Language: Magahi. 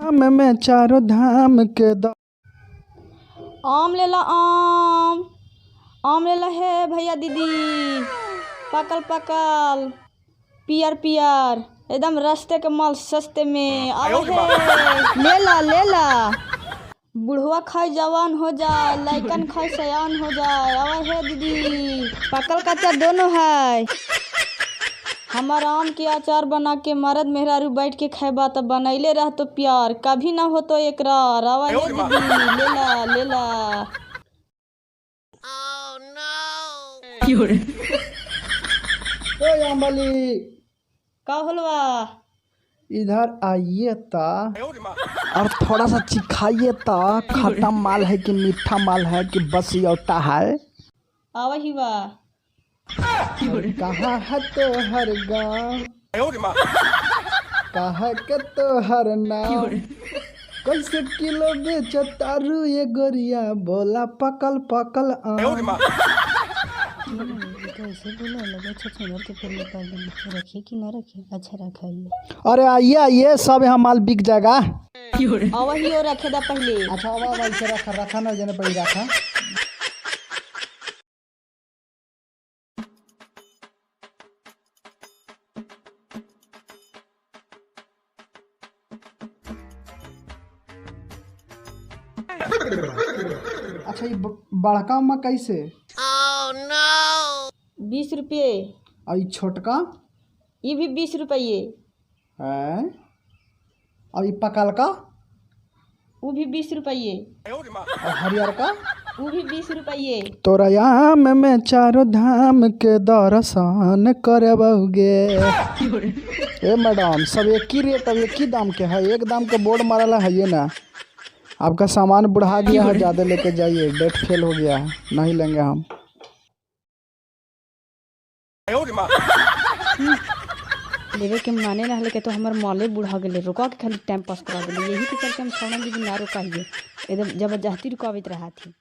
आम में चारों धाम के द आम लेला, आम आम लेला हे भैया दीदी, पकल पकल पियर पियर एकदम रास्ते के माल सस्ते में आवे हे, लेला लेला। बुढ़वा खाए जवान हो जाए, लइकन खाए सयान हो जाए। आवे हे दीदी, पकल कच्चा दोनों है। हमार आम के अचार बना के मरद मेहरारू बैठ के खैबा त बनैले रहतो प्यार, कभी ना होतो एकरार। आवे हे दीदी, लेला लेला। ओ आंबली, का होलवा? इधर आइए ता और थोड़ा सा चिखाइए ता, खट्टा माल है कि मीठा माल है कि बस योटा है। आवा ही बा। कहाँ है तो हर गाँव, कहाँ के तो हर नाम, कैसे किलो बेच तारू ये गोरिया, बोला पकल पकल आम। कैसे बोला लगे छछूंदर के फिर निकाल देंगे, रखिए कि ना रखिए? अच्छा रखाइए। अरे आइए आइए, सब यहाँ माल बिक जाएगा। आवा ही और रखे दा पहले। अच्छा आवा आवा, इसे रखा रखा ना जाने पड़ी रखा। अच्छा ये बड़का अम्मा कैसे? 20 रुपये। और ये छोटका? ये भी 20 रुपये। है। और ये पकल का? वो भी 20 रुपये। और हरियर का? वो भी 20 रुपये। तोरा आम में चारों धाम के दर्शन करबौगे। ए मैडम, सब एक ही रेट अब एक ही दाम के है, एक दाम के बोर्ड मारल है ये ना। आपका सामान बढ़ा गया है, ज़्यादा लेके जाइए, डेट फेल हो गया है, नहीं लेंगे हम। लेवे के माने ना हले के तो हमार माले बुढ़ा गेले, रुका के खाली टाइम पास करा देले। यही के चलते हम सोना दीदी ना रुकाइए, एकदम जबरदस्ती रुकावित रहा थी।